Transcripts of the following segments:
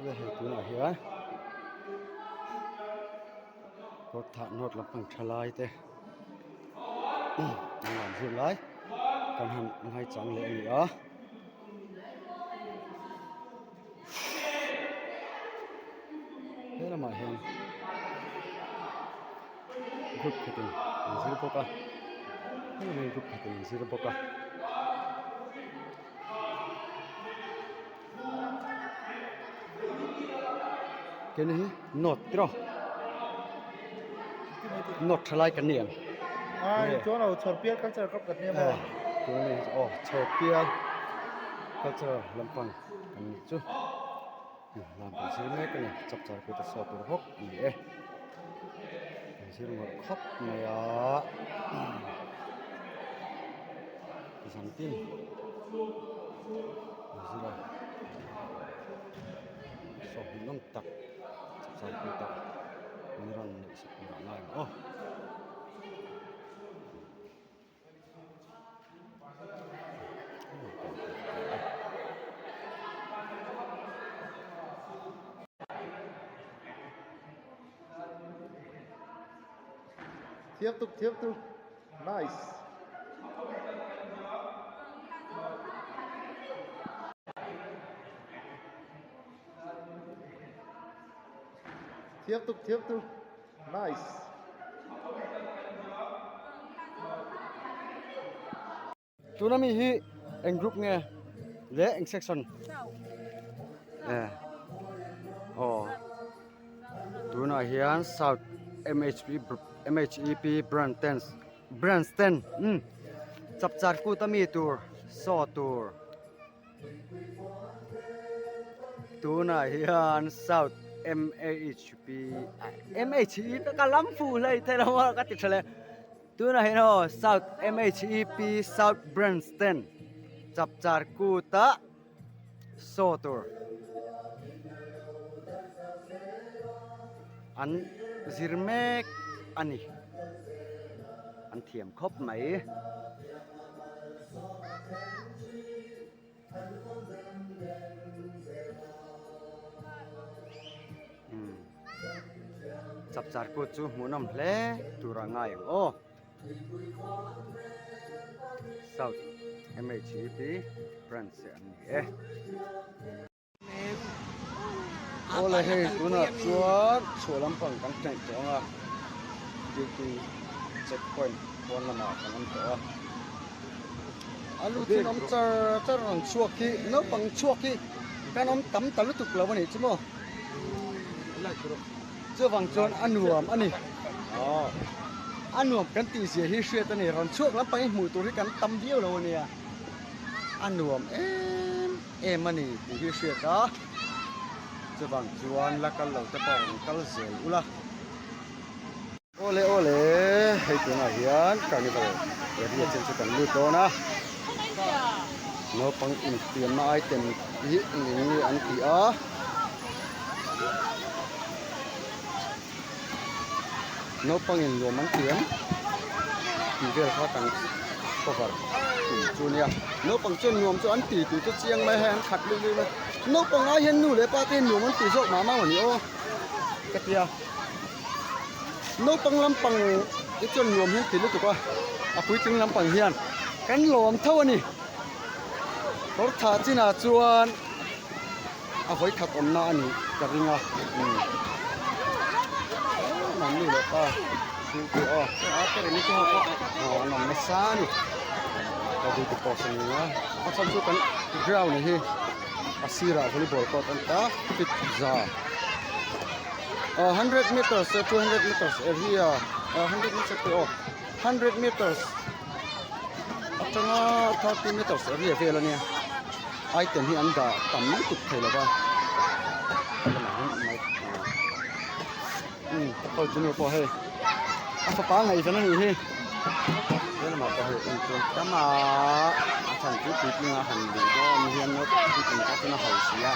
Awle hei tunah hian kawr thah nawt lampang tha lai te an lam zir lai kan han ngaichang leh a ni a. He lamah hian group khatin an zir bawk a heng hi group khatin an zir bawk a. Keini hi note tiraw note tha lai kan ni em chuan aw chhawrpial culture club kan ni em aw tuna mi hi chu aw chhawrpial culture lampang kan nih chu lam kan zir mek a ni chapchar kut a saw tur bawk a ni e kan zir ngawrh khawp mai a. Zantin zira sawhnih nawm tak chapchar kut ah min rawn neih sak tur ah ngai ang aw. Thiam tuk thiam tuk. Nice. Thiam tuk thiam tuk. Nice. Tuna mi hi eng group nge leh eng section eh aw tunah hian south mhp mhep branch ten branch ten umm chapchar kut ami tur saw tur tunah hian south mhp mhep ka lam fuh hlei thei lo a ka ti tha leh. Tunah hian aw South MHEP South Branch ten Chapchar Kut-a show tur an zir mek a ni. An thiam khawp mai. Chapchar kut chu hmuhnawm hle tur a ngai ang aw. South MHEP branch an ni e. Awle hei tunah chuan chhuah lampang kan hnaih tawh ang a duty check point pawn lamah kan awm tawh a. A lu thin awm char char rawn chhuak hi naupang chhuak hi kan awm tam ta lutuk lo a nih chu maw chuvang chuan a nuam a ni a nuam kan tih zia hi hriat a ni rawn chhuak lampang hi hmuh tur hi kan tam viau lo a nia a nuam em em a ni tih hi hriat a chuvang chuan la kal lo te pawh rawn kal zel ula. Awle awle hei tunah hian carnival area chen chu kan lut dawn a naupang infiamna item hi eng eng nge an ti a naupang in nuam an ti em tih vel kha kan cover tum chu nia naupang chuan nuam chu an ti tih chu chiang mai hei an khat luih luih mai naupang ai hian nu leh pa te hian nuam an ti zawk mah mah a ni aw ka tia. Naupang lampang hi chuan nuam hian ti lutuk a, a puitling lampang hian kan lawm tho a ni. Kawr thah chinah chuan a vawi khat awmna a nih ka ring a, umm mahni leh pa chu aw a te reng chu aw an awm nasa a ni. Ka duty post a ni a, a chhan chu kan ground hi a sirah volleyball court a ni ta fit za. 100 meters 200 meters area 100 meters te aw 100 meters atanga 30 meters area vel ania item hi an dah tam lutuk thei lova um ho chu nu pawh hei a fapa ngaihven a nih hi he lamah pawh hei en chuan tam a a chhan chu puitlinga han luh dawn hian naupang tan chuan a hausi a.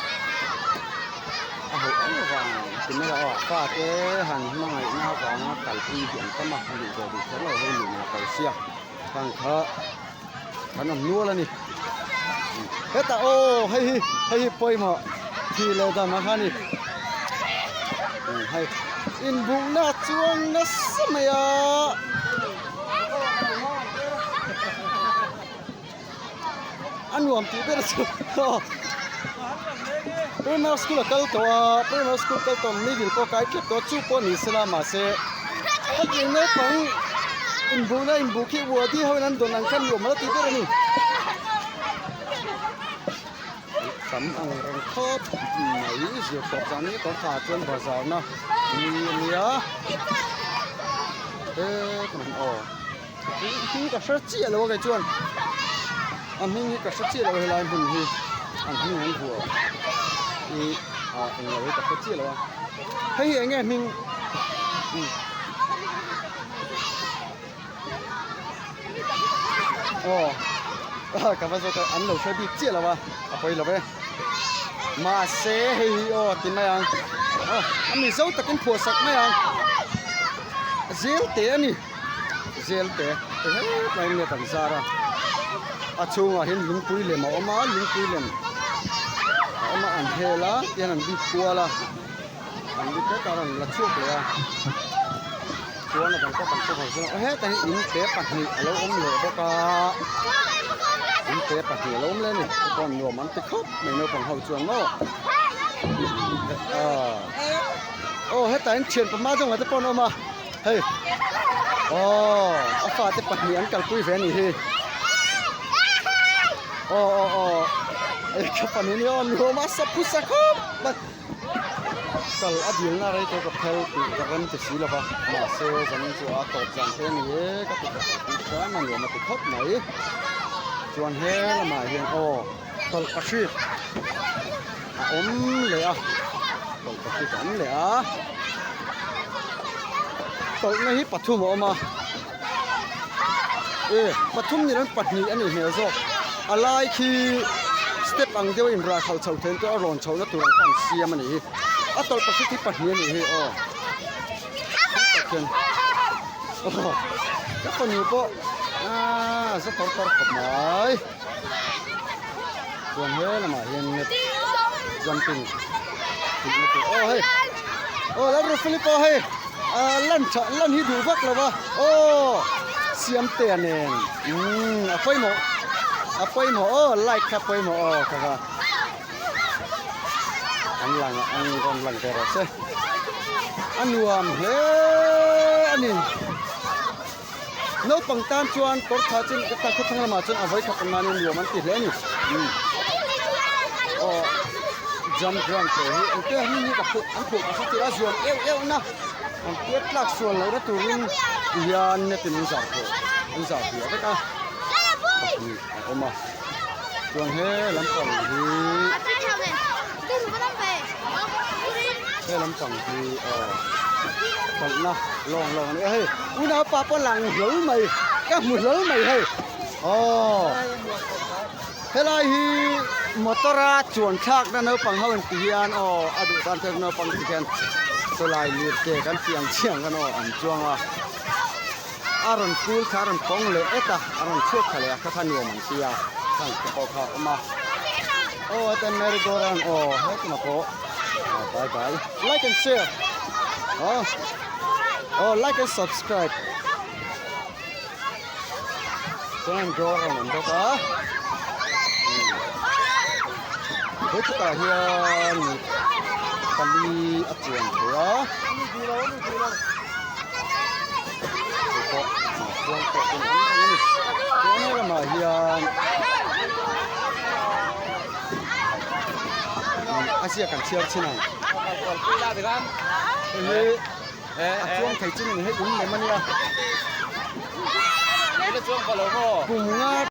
A hauh em avang ti mai a aw fa te han hmangaihna avanga kalpui hi an tam a luh ve duh kher lo hei nuam lo ko sia khang kha an awm nual a ni hetah aw hei hi hei hi pawimawh. Thi leh dam a kha ni. Hei inbuhna a chuang nasa mai a. A nuam tih ber chu Primary school a kal tawh a, primary school kal tawh middle pawh kai tep tawh a, chu pawh ni sela mahse hetiang naupang inbuhna inbuh khi wadi ho in an dawn ang khan nuam ala tih ber a ni. Tam ang reng khawp mai zir tawp zan hi kawr tha chuan bazar na ni a nia he kan han aw hming ka hre chiah lo a kei chuan a hming hi ka hre chiah lo helai hmun hi an hming an vuah hi ah englo hi ka hre chiah lo a hei hi eng nge hming Aw ka va zawk a an lo hre bik chiah lo a a pawi lo e mahse hei hi aw ti mai ang aw a mizo takin phuah sak mai ang zel te a ni zel te hetlai nge kan zar a a chhungah hian lungpui lem a awm a lungpui lem a awm a an hel a tihian an bik kual a an bik vek a rawn la chhuak leh a. Chuan a dang pawh kan hre vang a hetah hi in te pahnih a lo awm leh bawk a in te pahnih a lo awm leh a ni te pawh nuam an ti khawp mai naupang ho chuan maw aw hetah hian thian pama dawngah te pawh an awm a hei aw a fate pahnih an kalpui ve a nih hi aw aw aw ka fanu nia aw nuam a sa phusa khawp mai. Kal a dilna rei tawh ka phel tih ka rem ti si lova, mahse zanin chu a tawp zan te a ni e ka ti ka kalpui hram a nuam a ti khawp mai. Chuan he lamah hian aw tawlhpahrit a awm leh a, tawlhpahrit a awm leh a, tawlhna hi pathum a awm a, e pathum ni lo in pahnih a nih hmel zawk, a lai khi step ang deuh a inrah khalh chhoh theih chu a rawn chhohna tur ang kha an siam a nih hi a tawlh pakhat hi pahnih a nih hi aw tak hian aw ka fanu pawh aaa za tor tor khawp mai chuan he lamah hian net jumping tih na tur aw hei aw lalrufeli pawh hei. Ahh lan tha lan hi duh vak lo va aw siamtea nen umm a pawimawh a pawimawh aw like kha pawimawh aw ka va an lang an rawn lang ve rawh se a nuam hle a ni naupang tan chuan kawr tha chin ka ta khawthlang lamah chuan a vawi khat awm nanin nuam an ti hle a ni umm aw jump ground te hi engte hi hi ka phuh an phuh ka hre tir a zuam euh euh na an tiat tlak sual loh na turin tihian net in an zar pawh an zar hliah vek a pahnih a awm a chuan he lampang hi he lampang hi aw tawlhna lawng lawng a ni a hei unaupa pawh lang hlawl mai ka hmu hlawl mai hei aw helai hi motor a chuan thlakna naupang ho in ti hian aw a duh tan theuh naupang ti hian chawlai lirte kan tih ang chiang khan aw an chuang a a rawn kul kha a rawn pawng leh et a a rawn chhuak kha leh a kha kha nuam an ti a khang te pawh kha a awm a aw heta merry go round aw hetina pawh bye bye like and share aw aw like and subscribe chuan go round an bawk a hetah hian pali a chuan thei a. Pawh chuan pawh chu an awm reng a ni chuan he lamah hian a ziak kan chhiar chin ang hei hi a chuang thei chin a ni hei in lem a nia kum nga.